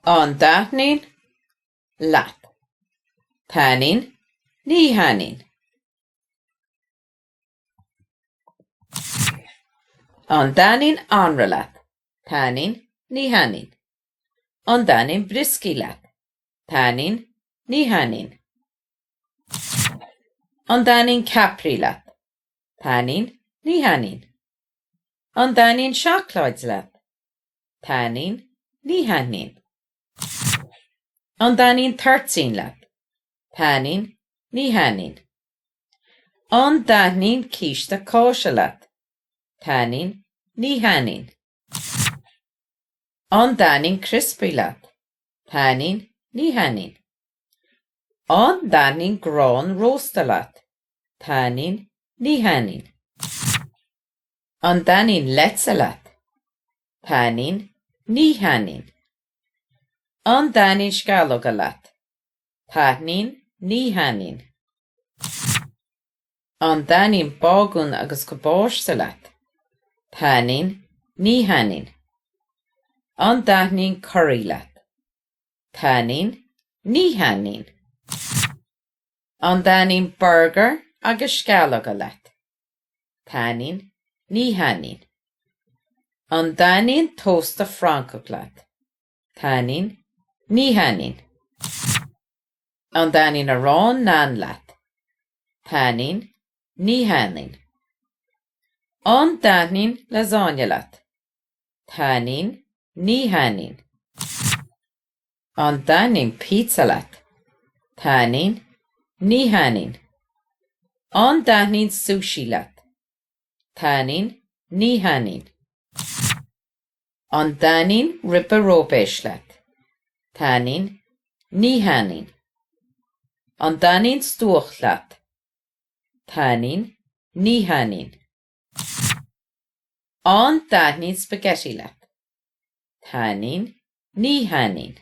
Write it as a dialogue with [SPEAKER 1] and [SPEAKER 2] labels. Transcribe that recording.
[SPEAKER 1] An dtaitníonn leat? Taitníonn, ní thaitníonn. An dtaitníonn anraith leat? Taitníonn, ní thaitníonn. An dtaitníonn brioscaí leat? Taitníonn, ní thaitníonn. An dtaitníonn ceapairí leat? Taitníonn, ní thaitníonn. An dtaitníonn seacláid leat? Taitníonn, ní thaitníonn. An dtaitníonn toirtín leat? Taitníonn, ní thaitníonn. An dtaitníonn císte cáise leat? Taitníonn, ní thaitníonn. An dtaitníonn criospaí leat? Taitníonn, ní thaitníonn. An dtaitníonn grán rósta leat? Taitníonn, ní thaitníonn. An dtaitníonn leite leat? Taitníonn, ní thaitníonn. An dtaitníonn sceallóga leat? Taitníonn, ní thaitníonn. An dtaitníonn bágún agus cabáiste leat? Taitníonn, ní thaitníonn. An dtaitníonn curaí leat? Taitníonn, ní thaitníonn. An dtaitníonn burgar agus sceallóga leat? Taitníonn, ní thaitníonn. An dtaitníonn tósta Francach leat? Taitníonn, ní thaitníonn. An dtaitníonn arán naan leat? Taitníonn, ní thaitníonn. An dtaitníonn lasagne leat? Taitníonn, ní thaitníonn. An dtaitníonn pizza leat? Taitníonn, ní thaitníonn. An dtaitníonn sushi leat? Taitníonn, ní thaitníonn. An dtaitníonn ribe róibéis leat? Taitníonn, ní thaitníonn. An dtaitníonn stuach leat? Taitníonn, ní thaitníonn. An dtaitníonn spaghetti leat? Taitníonn, ní thaitníonn.